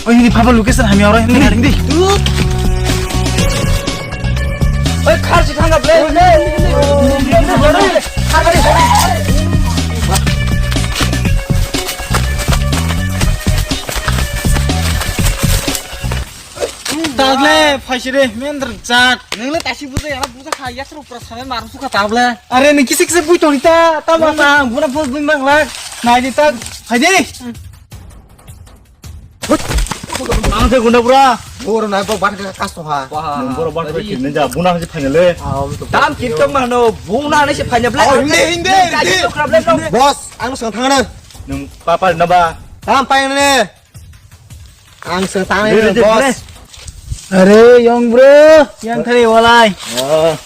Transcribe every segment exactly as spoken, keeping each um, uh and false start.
Oi, hindi papa location hami oro hindi, hindi. Oi, khar si thangap le. Tagle, phaisire, mendra jak. Nungle tasi buja, yana buja kha, yasro pura same maru suka table. Are, ni kisi kisi bui tori ta, ta ma ta, buna phone bui mang lak. Nai di ta, phai di. Ang se gunda pura. Boro nai bok ban ka kasto ha. Nung boro ban ka kiri ja, buna se final le. Tam kit kam mano, buna ne se final le. Oh, hindi, hindi, hindi. Boss, ang sang thangna. Nung papa na ba. Tam pai ne. Ang sang thangna, boss. Are, young bro, yang thari walai. Oh.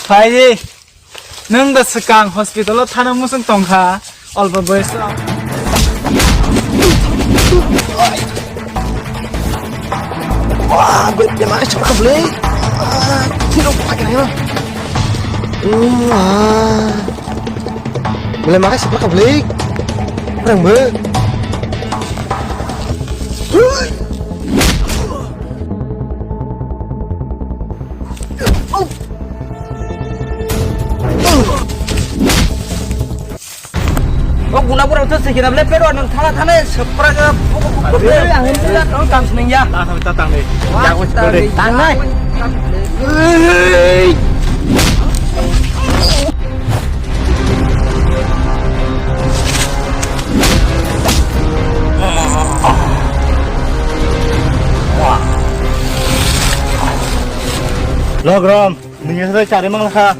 Phai di. Nwng da swkang hospital o thana muchung tongkha, olpo boyes o. Wah, gue dia mana siapa beli? Ah, sino pakai nanya. Hmm, ah. Beli mana siapa beli? Orang be. O guna borok to sikina ble pero nang thana thana sepra ga. Ang tang sinang ya. Ta ta tang le. Ya ko tang le. Tang nai. Logrom, nini sai chari mang kha.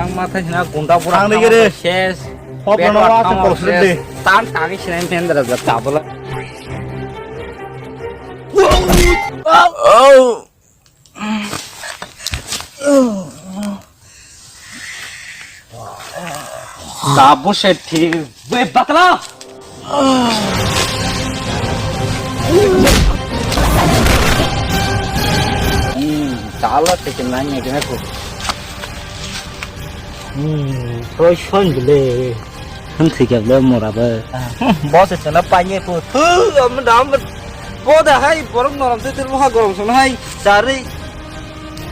Ang ma thai sina gunda pura. Ang digi re. Ses. Hop no wa se kol sre de. Tan tagi sina pendra da tabla. Oh. Tabu se thik. Be bakla. Hmm, chala te nanya kena ko. Hmm, koi son bile. Hwn thwikha bwle mora bo. Boss se chwla painai phu. Thu, am dam. Bo da hai borok norom te te moha gorom song hai. Chari.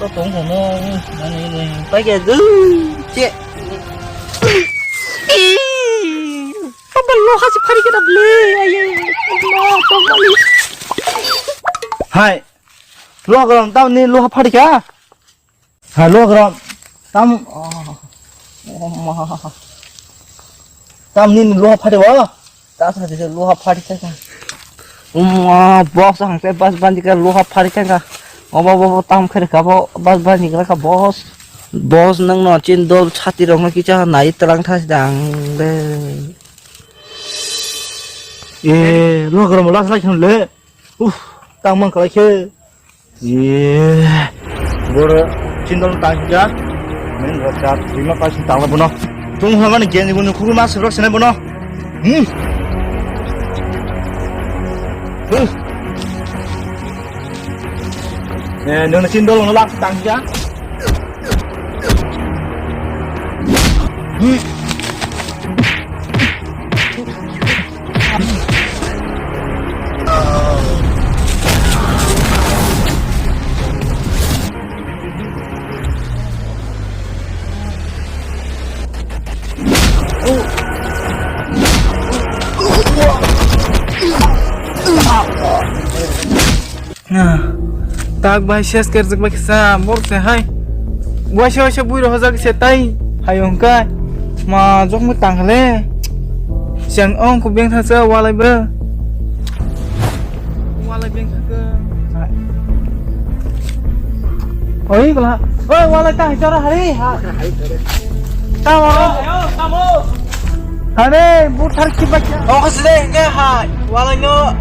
To tong hono. Mani ni. Paikha du. Che. Papa loha se phari kena bwle. Ayo. Hai. Loha gorom tamo ni loha phari kha. Hello, Gram. Tam, oh, oh, ma. Tam nini loha phari bo? Ta sa de loha phari ta ka. Umma, boss ang te bas banji ka loha phari ta ka. Obo, bo, bo, tam khere ka bo, bas banji ka ka boss. Boss nang no chin dol chati rong ki cha nai tlang thas dang de. E, loha Gram las lai khun le. Uf, tang mang kalai khe. Ye, boro chindol tang ja. Men rok ja, bima pa sin tang bono. Tung hama ni gen ni bono, khuru ma srok sene bono. Hmm. Huh. Eh, nang chindol no lak tang ja. Hmm. Ah, tak bai ses kerjak bai kisa bor se hai. Waisa waisa bui rohojak se tai hai hongkai. Ma jok mo tang le. Siang ong ku beng thasa walai bro. Walai beng thasa. Oi kala. Oi walai ta hai chara hari ha. Tamo. Yo, tamo. Hane, buthar kiba kya? Oh, sile, nge hai. Walai no.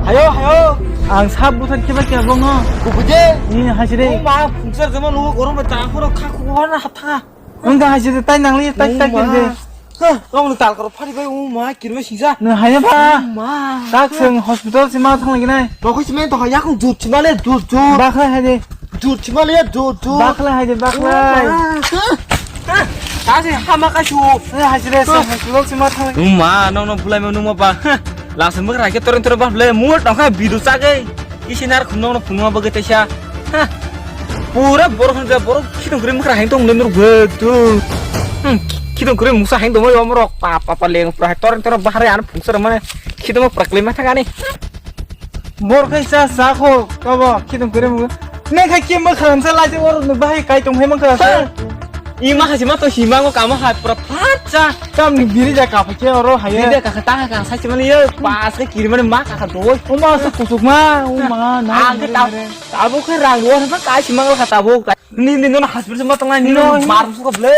Hayo, hayo. Ang sab buthar kiba kya bong no. Kubuje. Ni hasire. Oh, ma, pungsar zaman lu gorom ta khoro kha khoro na hatha. Ang da hasire tai nang li tai tai de. Ha, long ni tal koro phari bai, oh ma, kirme singsa. No haya ba. Oh ma. Tak seng hospital sima thang lagi nai. Bokoi sima to yakung jut sima le jut jut. Bakla hai de. Jut sima le jut jut. Bakla hai de, bakla. Oh ma. Ta se hama ka shu. Eh, hai se, se, se, lok se ma thang. Nung ma, nung, nung, bulai ma, nung ma ba. Langsa mwkhra hai khe toreng toreng bah ble, mut nokha bidu chagwi. Isi nar khumno no phunuma bagwi teisa. Ha. Pura borok hwnja borok khitong kwrwi mwkhra hai tong le nur gwe tu. Hmm, khitong kwrwi musa hai tong mo omorok pa pa pa leng pura hai toreng toreng bahare an phungsa mane khitong prakle ma thangani. Bor khai cha cha kho kabo khitong kwrwi mu. Ne khai ke mwkhra sa lai je or bahai kai tong hai mwkhra sa. Ima hasi ma to hima ngo kama ha pura phatsa. Tam ni biri ja ka phache oro haye. Biri ja ka ta ka sa chi mani yo pas ke kiri mani ma ka ka doi. Uma sa kusuk ma, uma na. Ang ke ta. Tabo ke rang dua sa ka si mang ka tabo. Ni ni no hospital ma tang ni no mar su ka ble.